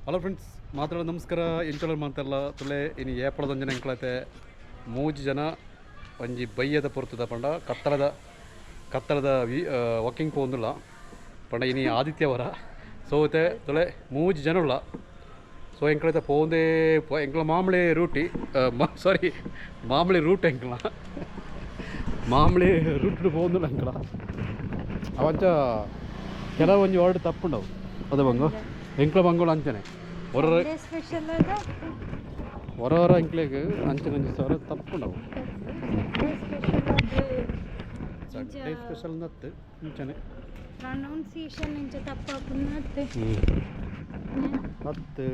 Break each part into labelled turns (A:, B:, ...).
A: Hello friends, ಮಾತಾಡೋ ನಮಸ್ಕಾರ. ಎಂಚೋಳ ಮಾತಾಡಲ್ಲ ತುಳೆ ಇನ್ನು ಏಪಳದೊಂಜನ ಎಂಕ್ಲತೆ ಮೂಜಿ ಜನ ಒಂಜಿ ಬಯ್ಯದ ಪೊರ್ತುದ ಪಂಡ ಕತ್ತಲದ ಕತ್ತಲದ ವಿ ವಾಕಿಂಗ್ ಪೋಂದುಲ್ಲ ಪಂಡ ಇನಿ ಆದಿತ್ಯವರ. ಸೊ ಇತ್ತೆ ತುಳೆ ಮೂಜಿ ಜನ ಉಳ್ಳ. ಸೊ ಎಂಕ್ಲತೆ ಪೋಂದೇ ಎಂಕ್ಲ ಮಾಮೂಲಿ ರೂಟಿ, ಸಾರಿ, ಮಾಮೂಲಿ ರೂಟ್, ಎಂಕ್ಲ ಮಾಮೂಲಿ ರೂಟ್ ಪೋಂದುಲ್ಲ ಎಂಕ್ಲ. ಅವಂಚ ಕೆಲವೊಂಜಿ ವರ್ಡ್ ತಪ್ಪುಂಡವು. ಅದ ಬಂಗು ಎಂಕ್ಲ ಬಂಗೋಳ ಅಂಚನೆ ಹೊರ
B: ಸ್ಪೆಷಲ್ ಅದ.
A: ಹೊರ ಹೊರ ಎಂಕ್ಲೆಗ್ ಅಂಚನೆ ಒಂಜಿ ಸಾವಿರ ತಪ್ಪುಂಡವು. ಸಂಡೇ ಸ್ಪೆಷಲ್ ನತ್ತು ಅಂಚನೆ.
B: ಪ್ರೊನೌನ್ಸಿಯೇಷನ್ ಇಂಚ ತಪ್ಪಾಪುನತ್ತೆ.
A: ಹತ್ತು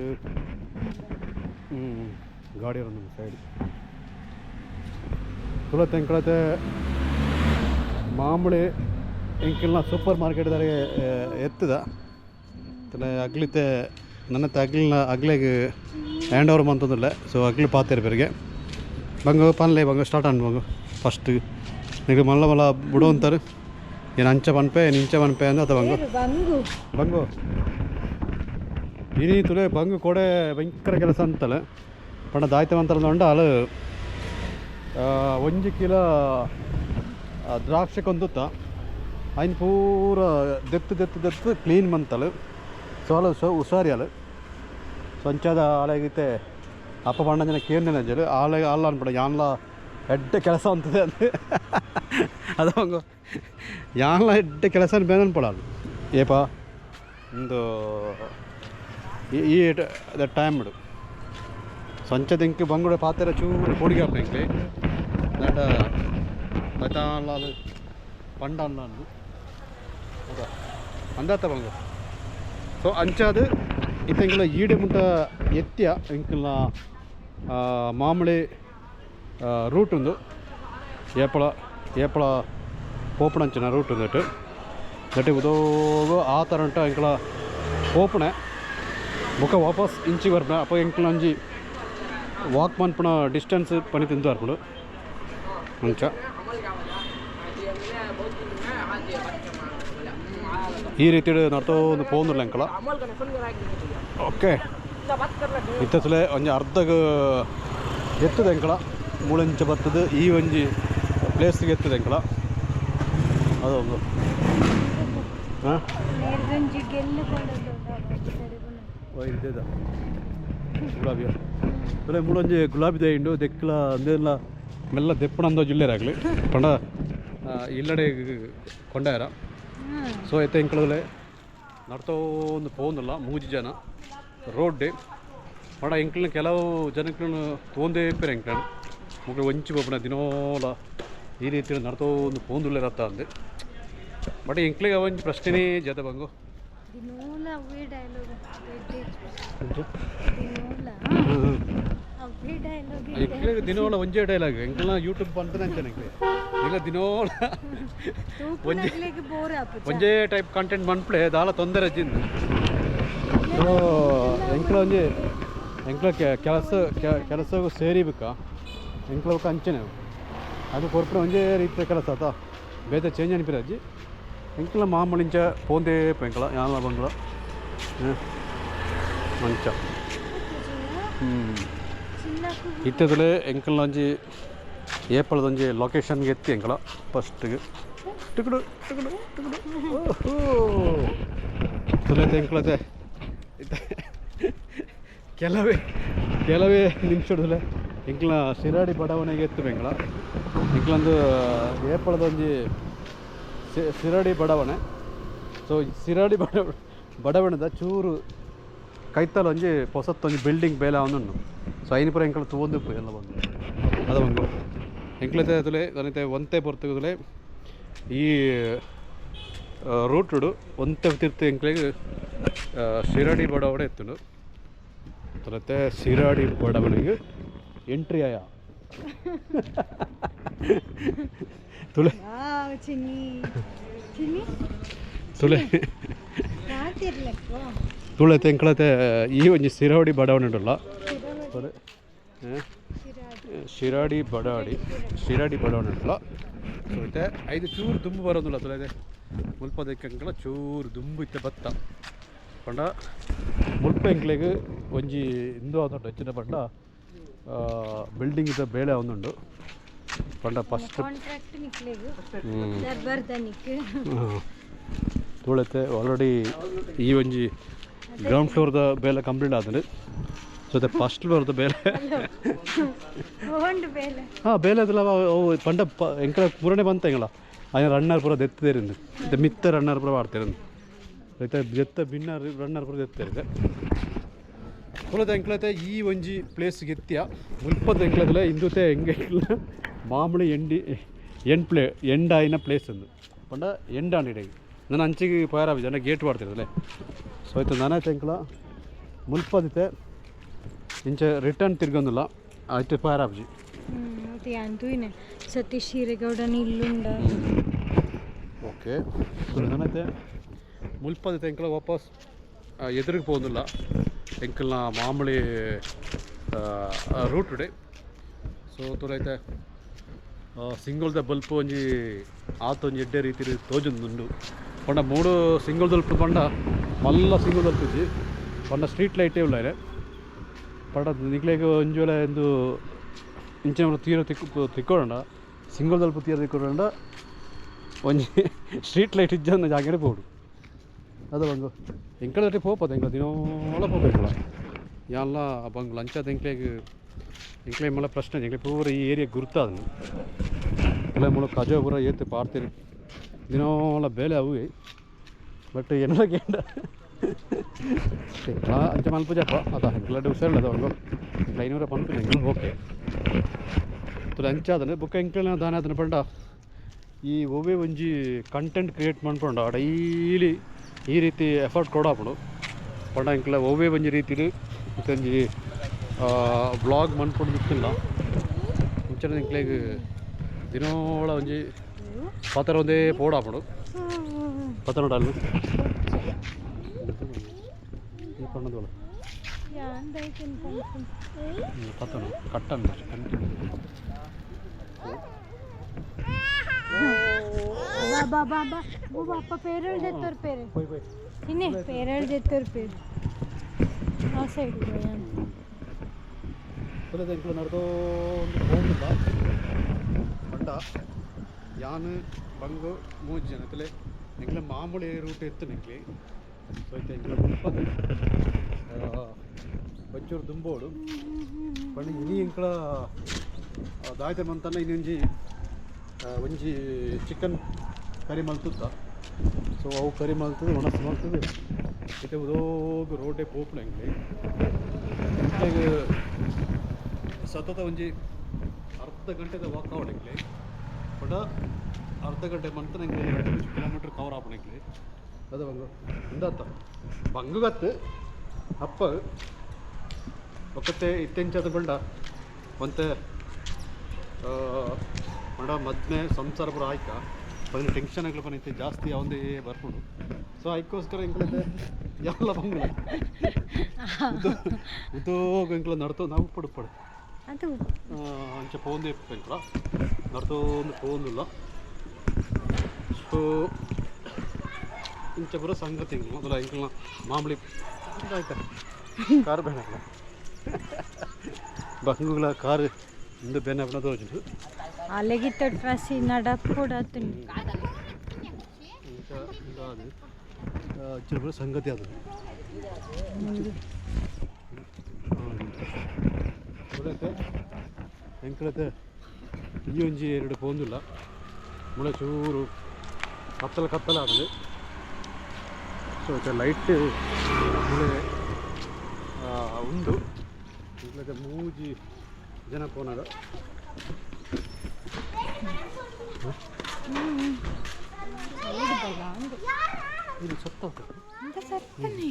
A: ಗಾಡಿ ಒಂದು ಸೈಡ್ ತುಳತೆ. ಎಂಕ್ಲತೆ ಮಾಮೂಲಿ ಎಂಕಿಲ್ನ ಸೂಪರ್ ಮಾರ್ಕೆಟ್ ದಾರಿಗೆ ಎತ್ತದ ತುಲೆ ಅಗ್ಲಿತೆ ನನ್ನತ್ತೆ ಅಗ್ಲಿನ ಅಗ್ಲೆಗ್ ಹ್ಯಾಂಡ್ ಓವರ್ ಮಂತೊಂದುಲ್ಲೆ. ಸೊ ಅಗ್ಲಿ ಪಾತೆರ್ ಬೆರಿಗೆ ಬಂಗು ಪನ್ಲೆ ಬಂಗು ಸ್ಟಾರ್ಟ್ ಆಂಡ್ ಬಂಗು. ಫಸ್ಟ್ ನಿಗ ಮಲ್ಲ ಮಲ್ಲ ಬುಡು ಅಂತಾರೆ. ಏನು ಅಂಚ ಪನ್ಪೆ, ಏನು ಇಂಚ ಪನ್ಪೆ ಅಂದ ಅತ ಬಂಗು.
B: ಬಂಗು.
A: ಬಂಗು ಇನಿ ತುಲೆ ಬಂಗು ಕೊಡೆ ಭಯಂಕರ ಕೆಲಸ ಅಂತಲ್ಲ. ಪಂಡ ದಾಯ್ತ ಮಂತಲ್ಲ ಉಂಡ ಅಲು 1 ಕಿಲೋ ದ್ರಾಕ್ಷಿ ಕೊಂದುತ್ತ ಐನ್ ಪೂರ ದೆತ್ತು ದೆತ್ತು ದೆತ್ತು ಕ್ಲೀನ್ ಮಂತಲು. ಸೊ ಅಲ್ಲ, ಸೊ ಹುಷಾರಿ ಅಲ್ಲ. ಸೊ ಅಂಚಾದ ಆಳೆಗಿತ್ತೆ ಅಪ್ಪ ಪಂಡ ಜನ ಕೇಂದ್ರ ಜಲು ಆಳೆ ಅಲ್ಲ ಅನ್ಪಡ ಯಾನ್ಲ ಎಡ್ಡೆ ಕೆಲಸ ಅಂತದೆ ಅಂದೆ. ಅದು ಬಂಗು ಯಾನ್ಲ ಎಡ್ಡೆ ಕೆಲಸ ಬೇನ ಅನ್ಪಡ ಏಪ ಒಂದು ಈ ಟೈಮ್ ಇಡು ಸಂಚದ ಇಂಕ್ ಬಂಗುಡೆ ಪಾತೆರ ಚೂರು ಪೊಡಿಗೆ ಆಪುಂಡು ಎಂಕ್ಲೆ. ದಾಂಡ ದೈತಾನ್ಲ ಪಂಡ ಅಲ್ಲ ಅಂದು ಹೌದಾ ಅಂದಾತ ಬಂಗು. ಸೊ ಅಂಚಾದ್ ಇತ್ತೆ ಎಂಕಲ್ನ ಈಡೆ ಮುಟ್ಟ ಎತ್ಯ. ಎಂಕಲ್ನ ಮಾಮೂಲಿ ರೂಟ್ ಉಂದು ಏಪಳ ಏಪಳ ಪೋಪುಣಂಚಿನ ರೂಟ್ ಉಂದೆಟ್ ದಟ್ಟಿ ಉದೋಗ ಆ ಥರ ಉಂಟ ಎಂಕಲ ಪೋಪುಣೆ. ಬೊಕ ವಾಪಸ್ ಇಂಚಿ ಬರ್ಪುಣ. ಅಪ್ಪ ಎಂಕಲ್ನ ಒಂಜಿ ವಾಕ್ ಮನ್ಪುನ ಡಿಸ್ಟೆನ್ಸ್ ಪನಿ ತಿಂದು ಬರ್ಪುಂಡು ಅಂಚ. ಈ ರೀತಿ ನಡ್ತೊಂದು ಪೋಂದುಲ್ಲ ಎಂಕಲ. ಓಕೆ, ಇತ್ತಸಲೆ ಒಂಜಿ ಅರ್ಧಗ್ ಎತ್ತದ ಎಂಕಲ. ಮೂಳಂಚ ಬತ್ತದ ಈ ಒಂಜಿ ಪ್ಲೇಸ್ಗೆ ಎತ್ತದ ಎಂಕಲ. ಅದೊಂದು ಹಾಂ.
B: ನೇರ್ದೊಂಜಿ ಗೆಲ್ಲು ಕೊಂಡೊಂದು.
A: ಇದೇದ ಗುಲಾಬಿ ತುಲೆ. ಮೂಳೊಂಜಿ ಗುಲಾಬಿ ದೈ ಉಂಡು. ದೆಕ್ಲ ಅಂದೆಲ್ಲ ಮೆಲ್ಲ ದೆಪ್ಪಣಂದ ಜಿಲ್ಲೆರಾಗ್ಲಿ ಪಂಡ ಇಲ್ಲಡೆ ಕೊಂಡಾರ. ಸೊ ಇತ್ತೆ ಎಂಕಲದಲೆ ನಡ್ತೊಂದು ಪೋಂದುಲ್ಲ ಮೂಜಿ ಜನ ರೋಡ್. ಪಂಡ ಎಂಕ್ಲನ ಕೆಲವು ಜನಕ್ಲನು ತೋಂದೇ ಪೇರು. ಎಂಕ್ಲನ್ ಮೊಕ್ಲು ಒಂಚಿ ಪೋಪುನ ದಿನೋಲ ಈ ರೀತಿ ನಡ್ತೊಂದು ಪೋಂದುಲ್ಲೆರತ್ತ ಅಂದ್. ಬಟ್ ಎಂಕ್ಲೆಗ್ ಅವಂಜಿ ಪ್ರಶ್ನೆನೇ ಜತ ಬಂಗು.
B: ದಿನೋಲ ಅವೇ ಡೈಲಾಗ್. ದಿನೋಲ ಅವೇ ಡೈಲಾಗ್.
A: ಎಂಕ್ಲೆಗ್ ದಿನೋಲ ಒಂಜೇ ಡೈಲಾಗ್. ಎಂಕ್ಲನ ಯೂಟ್ಯೂಬ್ ಪನ್ಪುನ ಅಂಚನೆ. ಎಂಕ್ಲೆ ಎಂಕ್ಲ ದಿನೋಲ
B: ತೂಪುನಕ್ಲೆಗ್ ಬೋರ್ ಆಪುಜ?
A: ಒಂಜೇ ಟೈಪ್ ಕಂಟೆಂಟ್ ಮನ್ಪುಲೆ, ದಾಲ ತೊಂದರೆ ಅಜ್ಜಿಂದು. ಸೊ ಎಂಕ್ಲ ಒಂಜಿ ಎಂಕ್ಲ ಕೆಲಸ ಕೆಲಸ ಸೇರಿಬೇಕ ಎಂಕ್ಲ ಬೊಕ ಅಂಚನೆ ಅದು ಕೊರ್ಪುನ ಒಂಜೇ ರೀತಿಯ ಕೆಲಸ ಆತ, ಬೇತೆ ಚೇಂಜ್ ಅನ್ಪಿರ ಅಜ್ಜಿ. ಎಂಕ್ಲ ಮಾಮೂಲಿ ಇಂಚ ಪೋಂದೇ ಎಂಕ್ಲ ಯಾನ್ಲ ಬಂಗ್ಲ ಅಂಚ.
B: ಚಿನ್ನಕು.
A: ಇತ್ತದಲೇ ಎಂಕಲ್ನ ಒಂಜಿ ಏಪಳದೊಂಜಿ ಲೊಕೇಶನ್ಗೆ ಎತ್ತಿ ಎಂಕಲ ಫಸ್ಟ್ಗೆ ಟುಕುಡು ಟುಕುಡು ಟುಕುಡು. ಓಹೋ, ತುಲತೆ ಎಂಕಲತೆ ಕೆಲವೇ ಕೆಲವೇ ನಿಮಿಷದಲ್ಲೇ ಎಂಕ್ಲ ಶಿರಾಡಿ ಬಡಾವಣೆಗೆ ಎತ್ತು ಎಂಕಲ. ಎಂಕ್ಲೊಂದು ಏಪಳದೊಂಜಿ ಶಿರಾಡಿ ಬಡಾವಣೆ. ಸೊ ಶಿರಾಡಿ ಬಡಾವಣೆದ ಚೂರು ಕೈತಲ್ ಒಂಜಿ ಪೊಸತ್ತೊಂಜಿ ಬಿಲ್ಡಿಂಗ್ ಬೇಲೆ ಆವೊಂದುಂಡು. ಸೊ ಐನ್ ಪೂರ ಎಂಕಲ್ ತೂವೊಂದು ಎಲ್ಲ ಬಂದು. ಅದ ಬಂಗು ಎಂಕ್ಲತೆ ತುಲೆ ದನಿತೆ ಒಂತೆ ಪೊರ್ತುಗುದುಲೆ ಈ ರೂಟುಡು ಒಂತೆ ತಿರ್ತು ಎಂಕ್ಲೆಗ್ ಶಿರಾಡಿ ಬಡಾವಣೆ ಎತ್ತುಂಡು. ತುಲತೆ ಶಿರಾಡಿ ಬಡಾವಣೆಗೆ ಎಂಟ್ರಿ ಆಯ ತುಲೆ.
B: ವಾವ್, ಚಿನ್ನಿ ಚಿನ್ನಿ.
A: ತುಲೆ.
B: ಮಾತಿರ್ಲಕ್ಕೋ.
A: ತುಳತೆ ಎಂಕ್ಲತೆ ಈ ಒಂಜಿ ಸಿರಾಡಿ ಬಡಾವಣೆ ಉಂಡಲ್ಲ ತುಲೆ. ಶಿರಾಡಿ ಬಡಾಡಿ, ಶಿರಾಡಿ ಬಡಾವಣೆ ಉಂಟಲ್ಲ. ಸೊ ಇತ್ತೆ ಐದು ಚೂರು ದುಂಬು ಬರೋದಿಲ್ಲ. ತುಲೆ ಮುಲ್ಪ ದೆಕ್ಕಂಕಲ ಚೂರು ದುಂಬು ಇತ್ತೆ ಬತ್ತ. ಪಂಡ ಮುಲ್ಪ ಎಂಕ್ಲೆಗ್ ಒಂಜಿ ಇಂದು ಆತುಂಡು ಹೆಚ್ಚಿನ ಪಂಡ ಬಿಲ್ಡಿಂಗ್ ಇದ ಬೇಳೆ ಆವೊಂದುಂಡು ಪಂಡ ಫಸ್ಟ್
B: ಕಾಂಟ್ರಾಕ್ಟ್ ನಿಕ್ಲೆಗ್ ದರ್ಬಾರ್ದ ನಿಕ್
A: ತೂಳತ್ತೆ ಆಲ್ರೆಡಿ ಈ ಒಂಜಿ ಗ್ರೌಂಡ್ ಫ್ಲೋರ್ದ ಬೇಲೆ ಕಂಪ್ಲೀಟ್ ಆತುಂಡು. ಸೊ the first ಫ್ಲೋರ್ದ ಬೇಲೆ
B: ಓಂಡು ಬೇಲೆ.
A: ಹಾಂ, ಬೇಲೆ ಅದಲ್ಲ ಅವು ಪಂಡ ಎಂಕಲ ಪೂರನೇ ಬಂತ ಎಂಕಲ ಆಯ್ನ ರನ್ನರ್ ಪೂರ ದೆತ್ತದೇರಿಂದು ಇತ್ತೆ ಮಿತ್ತ ರನ್ನರ್ ಪೂರ ವಾಡ್ತೇರಿಂದು ಐತೆ ದೆತ್ತ ಬಿನ್ನ ರನ್ನರ್ ಪೂರ ದೆತ್ತೇರಿದೆ ಪೂರದ ಎಂಕ್ಲತೆ ಈ ಒಂಜಿ ಪ್ಲೇಸ್ ಗೆತ್ತಿಯ ಮುಲ್ಪದ ಎಂಕ್ಲದಲ್ಲ ಇಂದುತೆ ಎಂಗೆ ಮಾಮೂಲಿ ಎಂಡಿ ಎಂಡ್ ಪ್ಲೇ ಎಂಡ್ ಆಯಿನ ಪ್ಲೇಸ್ ಅಂದು ಪಂಡ ಎಂಡ್ ಆಂಡ್ ಇಡೀ ನಾನು ಅಂಚಿಗೆ ಪಯರ್ ಜನ ಗೇಟ್ ವಾಡ್ತಿರದಲ್ಲೇ. ಸೊ ಆಯ್ತು ನಾನಾಯ್ತು ಎಂಕ್ಲ ಮುಲ್ಪದಿತ್ತೆ ಇಂಚ ರಿಟರ್ನ್ ತಿರ್ಗೊಂದಿಲ್ಲ ಆಯ್ತು ಪಯರ್ ಆಪುಜಿ.
B: ಅದು ಅಂತೂ ಸತೀಶ್ ಹಿರೇಗೌಡನ ಇಲ್ಲುಂಡ.
A: ಓಕೆ, ನಾನೈತೆ ಮುಲ್ಪದಿತ್ತೆ ಎಂಕ್ಲ ವಾಪಸ್ ಎದುರಿಗೆ ಪೋಂದಿಲ್ಲ ಎಂಕಲ್ನ ಮಾಮೂಲಿ ರೂಟ್ ಇಡೆ. ಸೊ ತುಲೈತೆ ಸಿಂಗಲ್ದ ಬಲ್ಪ್ ಒಂಜಿ ಆತ ಒಂಜಿ ಎಡ್ಡೆ ರೀತಿ ತೋಜೊಂದುಂಡು. ಪಂಡ ಮೂಡು ಸಿಂಗಲ್ ದಲ್ಪು ಪಂಡ ಮಲ್ಲ ಸಿಂಗಲ್ ದಲ್ಪು ಇಜ್ಜಿ ಪಂಡ ಸ್ಟ್ರೀಟ್ ಲೈಟೇ ಉಲ್ಲ ಇರೆ. ಪಂಡ ನಿಕ್ಲೆಗ್ ಒಂಜಿ ವೇಳೆ ಇಂದು ಇಂಚಿನ ತೀರ ತಿಕ್ಕು ತಿಕ್ಕೊಡಂಡ ಸಿಂಗಲ್ ದಲ್ಪು ತೀರ ತಿಕ್ಕೊಡಂಡ ಒಂಜಿ ಸ್ಟ್ರೀಟ್ ಲೈಟ್ ಇಜ್ಜಂದ ಜಾಗೆಡೆ ಪೋಡು. ಅದು ಬಂದು ಎಂಕಲ ಪೋಪದ ಎಂಕಲ ದಿನೋಲ ಪೋಪೆಂಕಲ ಯಾನ್ಲ ಬಂಗ್ಲ ಅಂಚಾದ ಎಂಕ್ಲೆಗ್ ಎಂಕ್ಲೆ ಮೂಲ ಪ್ರಶ್ನೆ ಎಂಕ್ಲೆ ಪೂರ ಈ ಏರಿಯಾ ಗುರ್ತಾದ ಎಂಕ್ಲೆ ಮೂಲ ಕಜ ಪೂರ ಏತ್ ಪಾಡ್ತೀರಿ ದಿನೋಲ ಬೇಲೆ ಅವುವೆ. ಬಟ್ ಎನ್ನಲ ಕೇಂಡ ಎಂಕ್ಲ ಅಂಚ ಮಲ್ಪುಜಪ್ಪ ಅದ ಎಂಕ್ಲ ಹುಷಾರಿಲ್ಲ ಅದು ಅವ್ರು 500 ಪನ್ಪುಜ ಎಂಕ್ಲ. ಓಕೆ, ತುಲೆ ಅಂಚಾದನೆ ಬೊಕ್ಕ ಎಂಕ್ಲೆನ ದಾನ ಆದನ ಪಂಡ ಈ ಒವ್ವೆ ಒಂಜಿ ಕಂಟೆಂಟ್ ಕ್ರಿಯೇಟ್ ಮನ್ಪುಂಡ ಡೈಲಿ ಈ ರೀತಿ ಎಫರ್ಟ್ ಕೊಡಾಪುಂಡು. ಪಂಡ ಎಂಕ್ಲ ಒವ್ವೆ ಒಂಜಿ ರೀತಿಡ್ ಒಂಜಿ ವ್ಲಾಗ್ ಮನ್ಪುಂಡು ದಿತ್ತಿಲ್ಲ ಇಂಚನ ಎಂಕ್ಲೆಗ್ ದಿನೋಳ ಒಂಜಿ ಪಾತ್ರ ಒಂದೇ ಪೋಡಾಪುಂಡು ಪತ್ರ ನೋಡಲ್ಲ ಈ ಪಣ್ಣದೋಳ ಪತ್ತನ ಕಟ್ಟನ್ ಕಂಟಿನ್ಯೂ.
B: ಬಾ ಬಾ ಬಾ ಓ ಅಪ್ಪ ಪೇರಳ್ ದೆತ್ತೋರ್ ಪೇರೆ.
A: ಪೋಯ್ ಪೋಯ್.
B: ಇನ್ನೇ ಪೇರಳ್ ದೆತ್ತೋರ್ ಪೇರು ಆ ಸೈಡ್.
A: ಕುಲದ ಎಂಕ್ಲ ನಡ್ದೊಂದು ಪೋಂದಿಲ್ಲ ಪಂಡ ಯಾನ್ ಬಂಗು ಮೂಜಿ ಜನ ತುಲೆ ಎಂಕ್ಲ ಮಾಮೂಲಿ ರೂಟ್ ಎತ್ತು ಎಂಕ್ಲೆ. ಸೊ ಇತ್ತೆ ಎಂಕ್ಲ ಮುಲ್ಪದ ಒಂಚೂರು ದುಂಬೋಡು ಪಂಡ ಇನಿ ಎಂಕ್ಲ ದಾಯ್ತೆ ಮಂತನ ಇನ್ನೊಂಜಿ ಒಂಜಿ ಚಿಕನ್ ಕರಿ ಮಲ್ತುತ್ತ. ಸೊ ಅವು ಕರಿ ಮಲ್ತದೆ ಒಣಸು ಮಲ್ತದೆ ಇತ್ತೆ ಉದೋಗು ರೋಟೆ ಪೋಪುಣ ಎಂಕ್ಲೆ. ಎಂಕ್ಲೆಗ್ ಸತತ ಒಂಜಿ ಅರ್ಧ ಗಂಟೆದ ವಾಕ್ ಆವಡ್ ಎಂಕ್ಲೆ. ಬಟ್ ಅರ್ಧ ಗಂಟೆ ಮಂತ ಎಂಕ್ಲೆ 2 ಕಿಲೋಮೀಟ್ರ್ ಕವರ್ ಆಪುಂಡು ಎಂಕ್ಲೆ. ಅದು ಬಂಗು ಇಂದತ್ತ ಬಂಗುಗತ್ತು ಅಪ್ಪ ಒಕ್ಕತ್ತೆ ಇತ್ತೆಂಚದ ಬಂಡ ಒಂತೆ ಪಂಡ ಮದ್ಮೆ ಸಂಸಾರ ಪೂರ ಆಯ್ಕ ಪಂಡ ಟೆನ್ಷನ್ ಆಗ್ಲ ಪನ ಇತ್ತೆ ಜಾಸ್ತಿ ಅವಂದೇ ಬರ್ಪುಂಡು. ಸೊ ಐಕ್ಕೋಸ್ಕರ ಎಂಕ್ಲತೆ ಎಲ್ಲ ಬಂಗುಲ ಉದ್ದೋಗ ಎಂಕ್ಲ ನಡ್ತೋ ನಾವು ಪಡು ಪಡು
B: ಅದು
A: ಅಂಚ ಪೋಂದೆ ಎಂಕ್ಲ ನಡ್ತೊಂದು ಪೋಂದಿಲ್ಲ. ಸೊ ಇಂಚ ಪೂರ ಸಂಗತಿ ಎಂಕ್ಲ ಮೊದಲ ಎಂಕ್ಲ ಮಾಮೂಲಿ ಆಯ್ತಾ ಕಾರ್ ಬೇಡ ಬಂಗುಗಳ ಕಾರ್ ಇಂದು ಬೆನ್ನ ಅಪ್ಪನ ತೋಜುಂಡು.
B: ಅಲೆಗಿತ್ತ ಟ್ರಾಸಿ ನಡಪೋಡಾತುಂಡು.
A: ಇಂಚ ಇಂದಾದ್ ಅಂಚಿನ ಪೂರ ಸಂಗತಿ ಅದು ಮುಳತೆ ಎಂಕ್ಲತೆ ಈ ಒಂಜಿ ಎರಡು ಪೋಂದಿಲ್ಲ ಮುಳ ಚೂರು ಕತ್ತಲ ಕತ್ತಲ ಆಗಿದೆ. ಸೊ ಲೈಟ್ ಮುಳೆ ಉಂಡು ಎಂಕ್ಲತೆ ಮೂಜಿ ಜನ ಪೋನಾಗ. ಇದು ಸತ್ತ.
B: ಅಂತ ಸತ್ತನೆ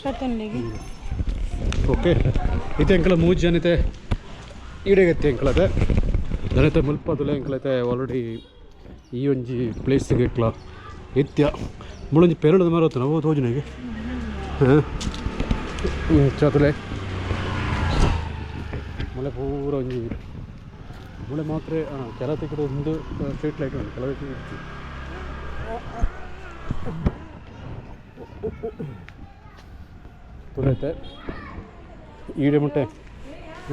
B: ಪತ್ತೊಂದಿಗೆ.
A: ಓಕೆ, ಇತ್ತೆ ಎಂಕಲ ಮೂಜಿ ಜನ ಇತ್ತೆ ಈಡೆಗತ್ತಿ ಎಂಕಲತೆ ಜನತೆ ಮುಲ್ಪದುಲ ಎಂಕಲತೆ ಆಲ್ರೆಡಿ ಈ ಒಂಜಿ ಪ್ಲೇಸ್ಗೆ ಎಂಕ್ಲ ಇತ್ಯ ಮುಳೊಂಜಿ ಪೆರಳದ ಮರ ನಾವು ತೋಜುನೆಗೆ. ಹಾಂ, ಚಾತುಲೆ ಮುಳೆ ಪೂರ ಒಂಜಿ ಮುಳೆ ಮಾತ್ರ ಕೆಲ ತಿಕ್ಕಡ ಒಂದು ಸ್ಟ್ರೀಟ್ ಲೈಟ್ ಉಂಟು ಕೆಲವು ಇತ್ತು. ತುಲೈತೆ ಈಡೆ ಮುಟ್ಟೆ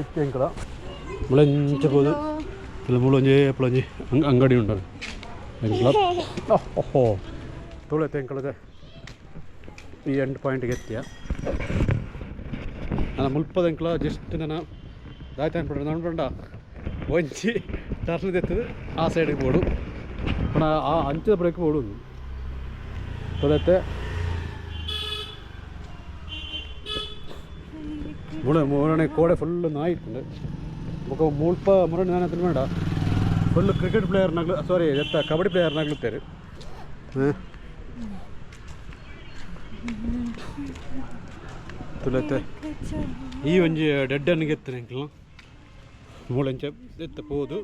A: ಇತ್ತೆ ಎಂಕಲ ಮುಳಂಚ ಪೋದು ಇಲ್ಲ ಮುಳೊಂಜಿ ಪುಳಂಜಿ ಅಂಗಡಿ ಉಂಟು ಎಂಕಲ. ಓಹೋ, ತುಳೈತೆ ಎಂಕಲದೆ ಈ ಎಂಡ್ ಪಾಯಿಂಟ್ಗೆ ಎತ್ತಿಯ. ನಾನು ಮುಲ್ಪದ ಎಂಕಲ ಜಸ್ಟ್ ನಾನು ದಾಯ್ತ ಅನ್ಬಿಟ್ರೆ ನೋಡ್ಬಂಡ ಒಂಜಿ ಟರ್ನ್ ಎತ್ತದು ಆ ಸೈಡಿಗೆ ಬೋಡು ಪಣ ಆ ಅಂಚದ ಬ್ರೇಕ್ ಬೋಡು. ತುಳೈತೆ ಮುಳೆ ಮೂರನೇ ಕೋಡೆ ಫುಲ್ ನಾಯಿ ಇಟ್ಕೊಂಡು ಬೊಕ ಮುಲ್ಪ ಮುರಣಿ ನಾನು ತಿನ್ಬೇಡ. ಫುಲ್ ಕ್ರಿಕೆಟ್ ಪ್ಲೇಯರ್ನಾಗ್ಲು, ಸಾರಿ, ಎತ್ತ ಕಬಡ್ಡಿ ಪ್ಲೇಯರ್ನಾಗ್ಲುತ್ತೇರು. ತುಲೈತೆ ಈ ಒಂಜಿ ಡೆಡ್ ಅನ್ಗೆ ಎತ್ತನೆ ಎಂಕಲ್ನ ಮೂಳೆಂಚ ಎತ್ತ ಪೋದು.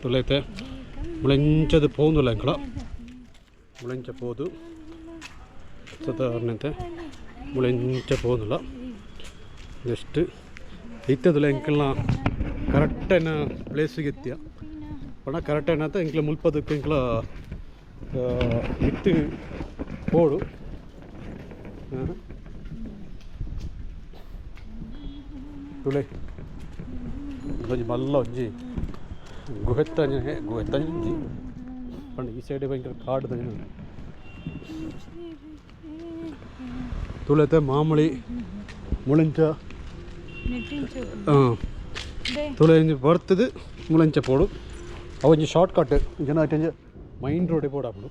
A: ತುಲೈತೆ ಮುಳೆಂಚದ ಪೋಂದುಲ್ಲ ಎಂಕಲ. ಮುಳೆಂಚ ಪೋದು ಸಾಧಾರಣತೆ ಮುಳೆಂಚ ಪೋಂದುಲ್ಲ. ಜಸ್ಟ್ ಇತ್ತದಲ್ಲ ಎಂಕಲ್ನ ಕರೆಕ್ಟೈನ ಪ್ಲೇಸಿಗೆ ಎತ್ತಿಯ ಪಣ. ಕರೆಕ್ಟ್ ಏನಂತ ಎಂಕ್ಲ ಮುಲ್ಪದಕ್ಕೆ ಎಂಕ್ಲ ಇತ್ತು ಪೋಡು. ತುಳೆ ಒಂಜಿ ಮಲ್ಲ ಒಂಜಿ ಗುಹೆತ್ತಂಜಿ, ಗುಹೆತ್ತಂಜಿ ಪಂಡ ಈ ಸೈಡ್ ಭಯಂಕರ ಕಾಡು ತಂಜಿ. ತುಳೆತೆ ಮಾಮೂಲಿ ಮುಳಂಚ ತುಳೆ ಒಂಜಿ ಬರ್ತದೆ ಮುಳಂಚ ಪೋಡು. ಅವು ಒಂಜಿ ಶಾರ್ಟ್ ಕಟ್ ಜನ ಅಟಂಜ ಮೈನ್ ರೋಡೆ ಪೋಡು ಆಪುಂಡು.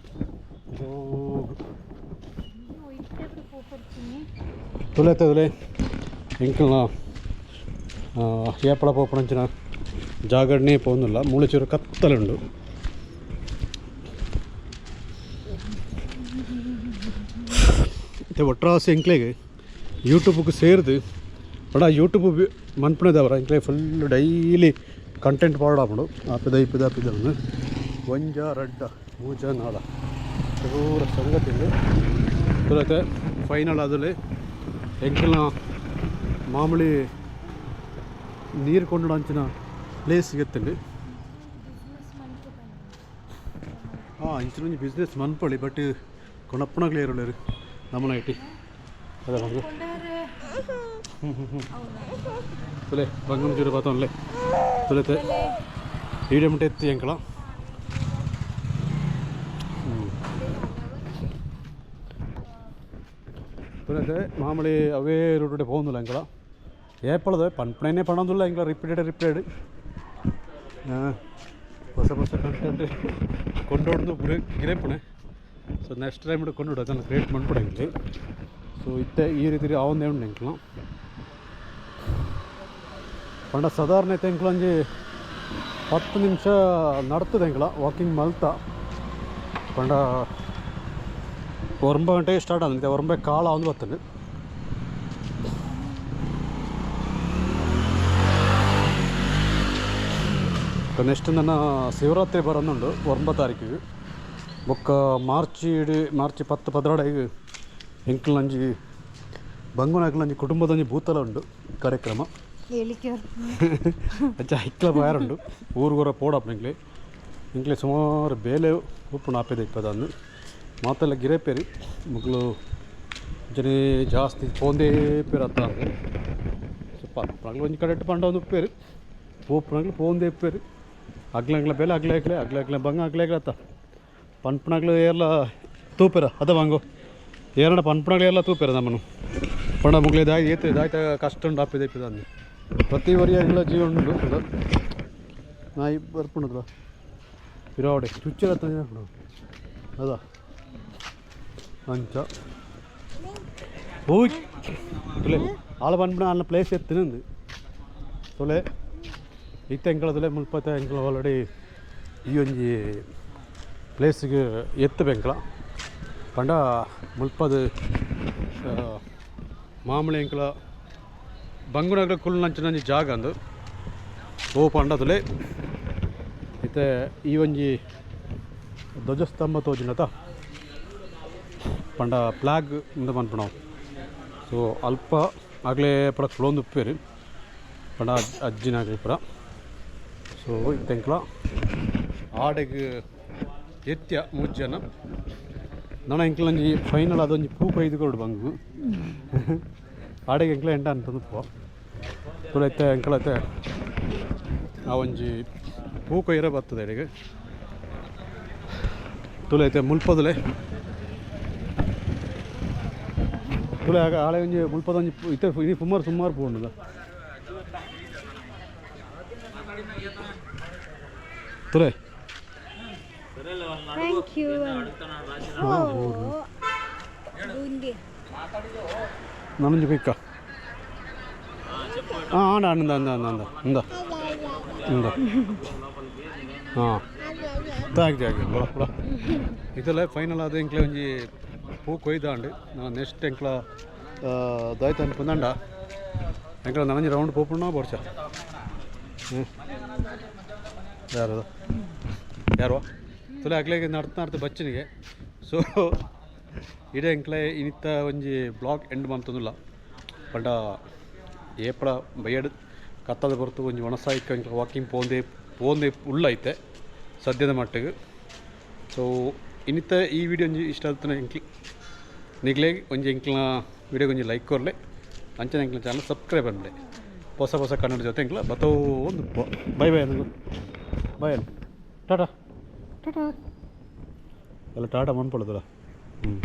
A: ತುಳೆತೆ ತುಲೆ ಎಂಕಲ್ನ ಏಪಳ ಪೋಪಣಂಚಿನ ಜಾಗಡನೆ ಪೋಂದುಲ್ಲ. ಮೂಳೆಚೂರು ಕತ್ತಲುಂಡು. ಇತ್ತೆ ಒಟ್ರಾಸಿ ಎಂಕ್ಲೆಗ್ ಯೂಟ್ಯೂಬ್ಗೆ ಸೇರ್ದು ಬಡ ಯೂಟ್ಯೂಬ್ ಮನ್ಪುಣದವರ ಎಂಕ್ಲೆ ಫುಲ್ ಡೈಲಿ ಕಂಟೆಂಟ್ ಪಾಡಾಪುಂಡು. ಆಪಿದ ಇಪ್ಪಿದ ಆಪಿದ ಒಂಜ ರಡ್ಡ ಮೂಜ ನಾಲ ಪೂರ ಸಂಗತಿ ತುಲತೆ. ಫೈನಲ್ ಆದಲ್ಲಿ ಎಂಕಲ್ನ ಮಾಮೂಲಿ ನೀರು ಕೊಂಡು ಅಂಚಿನ ಪ್ಲೇಸ್ ಸಿಗುತ್ತಂడి. ಹಾಂ, ಇಂಚಿನ ಒಂಜಿ ಬಿಸ್ನೆಸ್ ಮನ್ಪೊಳಿ, ಬಟ್ ಕೊಣಪ್ಪನಾಗ್ಲೇ ಇರೋಲೇರು ನಮ್ಮನ IT ಅದ ಬಂಗು. ತುಲೆ ಬಂಗನ ಚೂರು ಬಾತೊನ್ಲೆ. ತುಲೆತೆ ಈಡೆ ಮುಟ್ಟೆ ಎತ್ತಿ ಎಂಕಲ. ತುಲೆತೆ ಮಾಮೂಲಿ ಅವೇ ರೂಟುಡೆ ಪೋಂದುಲ್ಲ ಎಂಕಲ. ಏಪಳದ ಪನ್ಪಣೆನೇ ಪಣೊಂದುಲ್ಲ ಎಂಕಲ. ರಿಪೀಟೆಡ್ ರಿಪೀಟೆಡ್ ಹೊಸ ಹೊಸ ಕಂಟೆಂಟ್ ಕೊಂಡೋಡ್ದು ಗಿರೇಪಣೆ. ಸೊ ನೆಕ್ಸ್ಟ್ ಟೈಮ್ ಕೊಂಡೋಡು ಅದನ್ನು ಕ್ರಿಯೇಟ್ ಮಾಡ್ಬಿಡಂಗಿಲ್ಲ. ಸೊ ಇತ್ತೆ ಈ ರೀತಿ ಆವೊಂದೇ ಉಂಡು ಎಂಕಲ್ನ. ಪಂಡ ಸಾಧಾರಣ ಇತ್ತೆ ಎಂಕಲ ಒಂಜಿ 10 ನಿಮಿಷ ನಡ್ತದೆ ಎಂಕಲ ವಾಕಿಂಗ್ ಮಲ್ತ. ಪಂಡ 9 ಗಂಟೆಗೆ ಸ್ಟಾರ್ಟ್ ಆದಂತೆ ಒರಂಬೆ ಕಾಲ ಒಂದು ಬರ್ತದೆ. ನೆಕ್ಸ್ಟ್ ನನ್ನ ಶಿವರಾತ್ರಿ ಬರೋದುಂಡು 9 ತಾರೀಕಿಗೆ. ಬೊಕ್ಕ ಮಾರ್ಚ್ ಇಡೀ ಮಾರ್ಚ್ 10 12 ಎಂಕಲ್ನಂಜಿ ಬಂಗುನಾಕ್ಲಂಜಿ ಕುಟುಂಬದಂಜಿ ಭೂತಲ ಉಂಡು ಕಾರ್ಯಕ್ರಮ. ಅಂಚ ಐಕ್ಲ ಬಾಯಾರುಂಡು ಊರುಗೊರ ಪೋಡಪ್ಪ. ಎಂಕ್ಲೆ ಎಂಕ್ಲೆ ಸುಮಾರು ಬೇಲೆ ಉಪ್ಪುಂಡು ಆಪೆದ ಇಪ್ಪದನ್ನು ಮಾತೆಲ್ಲ ಗಿರೇಪೇರಿ ಮುಗ್ಲು ಜನೇ ಜಾಸ್ತಿ ಪೋಂದೇ ಪೇರು ಅತ್ತ. ಸೊ ಪಪ್ಪನಾಗ್ಲು ಒಂಜಿ ಕಡೆಟ್ ಪಂಡ ಒಂದು ಉಪ್ಪೇರು ಪೋಪುನಾಗ್ಲು ಪೋಂದೇ ಉಪ್ಪೇರು. ಅಗ್ಲ ಬೇಲೆ ಅಗ್ಲ ಅಗ್ಲೆ ಅಗ್ಲ ಅಗ್ಲ ಬಂಗ ಅಗ್ಲ ಅಗ್ಲ ಅತ್ತ. ಪನ್ಪುನಾಗ್ಲು ಏರ್ಲ ತೂಪೆರ ಅದ ಬಂಗು ಏರಡ ಪನ್ಪುನಾಗ್ಲು ಏರ್ಲ ತೂಪೆರ ನಮ್ಮನು ಪಂಡ ಮುಗ್ಲೆ ದಾಯಿ ಏತ್ ದಾಯ್ತ ಕಷ್ಟ ಉಂಡು ಆಪಿದೆ ಇಪ್ಪದ ಪ್ರತಿ ವರಿಯ ಎಲ್ಲ ಜೀವನ ಉಂಡು. ನಾಯಿ ಬರ್ಪುಂಡದ ಪಿರಾವಡೆ ಚುಚ್ಚಿರ ಅದ ಅಂಚ ಓಯ್ ತುಲೆ ಆಳ ಪನ್ಪುನ ಅನ್ನ ಪ್ಲೇಸ್ ಎತ್ತಿನಂದು ತುಲೆ ಇತ್ತೆ ಎಂಕಲ ತುಲೆ ಮುಲ್ಪತ್ತೆ ಎಂಕಲ ಆಲ್ರೆಡಿ ಈ ಒಂಜಿ ಪ್ಲೇಸ್ಗೆ ಎತ್ತು ಬೆಂಕಲ. ಪಂಡ ಮುಲ್ಪದ ಮಾಮೂಲಿ ಎಂಕಲ ಬಂಗುನಗರ ಕುಲ್ನಂಚಿನಂಜಿ ಜಾಗ ಅಂದು ಓ ಪಂಡ ತುಲೆ ಇತ್ತೆ ಈ ಒಂಜಿ ಧ್ವಜಸ್ತಂಭ ತೋಜಿನತ ಪಂಡ ಫ್ಲಾಗ್ ಇಂದ ಪನ್ಪುನವು. ಸೊ ಅಲ್ಪ ಆಗಲೇ ಪೂರ ಕುಲೊಂದು ಉಪ್ಪೇರು ಪಂಡ ಅಜ್ಜಿನಾಗಲಿ ಪೂರ. ಸೊ ಇತ್ತೆ ಎಂಕಲ ಆಡೆಗ್ ಎತ್ಯ ಮೂಜಿ ಜನ. ನನ ಎಂಕ್ಲೊಂಜಿ ಫೈನಲ್ ಅದೊಂಜಿ ಪೂ ಕೊಯ್ದು ಕೊರಡು ಬಂಗು. ಆಡೆಗೆ ಎಂಕ್ಲ ಎಂಟ ಅಂತಂದು ಪೋ ತುಲ ಇತ್ತೆ ಎಂಕ್ಲತ್ತೆ ಆ ಒಂಜಿ ಪೂ ಕೊಯ್ಯರೆ ಬರ್ತದೆ ಅಡೆಗೆ. ತುಲ ಐತೆ ಮುಲ್ಪದಲೆ ತುಲೆ ಆಗ ಆಳೆ ಒಂಜಿ ಮುಲ್ಪದ ಒಂಜಿ ಇತ್ತೆ ಇನಿ ಸುಮಾರು ಸುಮಾರು ಪೂ ಉಂಡುದ ತುಲೆ.
B: Thank you. Boondi.
A: ನಾನೊಂಜಿ ಪಿಕ್ಕ. ಹಾಂ ಆಂಡ ಅಂದ ಅಂದ ಅಂದ ಅಂದ ಇಂದ ಇಂದ. ಹಾಂ, thank thank you. ಬಡ ಬಡ ಇದೆಲ್ಲ ಫೈನಲ್ ಆದ ಎಂಕ್ಲೆ ಒಂಜಿ ಪೂ ಕೊಯ್ದಾಂಡ್. ನಾನು ನೆಕ್ಸ್ಟ್ ಎಂಕ್ಲ ದಾಯ್ತ ಅನ್ಪಂದಂಡ ಎಂಕ್ಲ ನನಂಜಿ ರೌಂಡ್ ಪೋಪುಂಡ ಬೋಡ್ಚ. ಹ್ಞೂ, ಯಾರದು ಯಾರು ತುಲೆ ಅಗ್ಲೆಗೆ ನಡ್ತು ನಡ್ತು ಬಚ್ಚನಿಗೆ. ಸೊ ಇಡೇ ಎಂಕ್ಲೆ ಇನಿತ್ತ ಒಂಜಿ ಬ್ಲಾಗ್ ಎಂಡ್ ಮಂತೊಂದುಲ್ಲ. ಪಂಡ ಏಪಳ ಬಯ್ಯಡ್ ಕತ್ತದ ಹೊರತು ಒಂಜಿ ಒಣಸಾಯಿಕ ಎಂಕ್ಲ ವಾಕಿಂಗ್ ಪೋಂದೆ ಪೋಂದೆ ಉಳ್ಳೈತೆ ಸದ್ಯದ ಮಟ್ಟಿಗೆ. ಸೊ ಇನ್ನಿತ್ತ ಈ ವಿಡಿಯೋ ಒಂಜಿ ಇಷ್ಟ ಆಯ್ತಾನೆ ಎಂಕ್ಲಿ ನಿಗ್ಲೇ ಒಂಜಿ ಎಂಕ್ಲ ವಿಡಿಯೋ ಒಂಜಿ ಲೈಕ್ ಕೊರ್ಲೆ, ಅಂಚನೆ ಎಂಕ್ಲ ಚಾನಲ್ ಸಬ್ಸ್ಕ್ರೈಬ್ ಅನ್ಲೆ. ಹೊಸ ಹೊಸ ಕನ್ನಡ ಜೊತೆ ಎಂಕ್ಲ ಬತ್ತೋ ಒಂದು. ಬೈ ಬೈ ಅನ್ನು, ಬಾಯ್ ಅನ್ನು, ಟಾಟಾ ಟಾಟಾ ಎಲ್ಲ ಟಾಟಾ ಮನ್ಪೊಳದಲ್ಲ. ಹ್ಞೂ.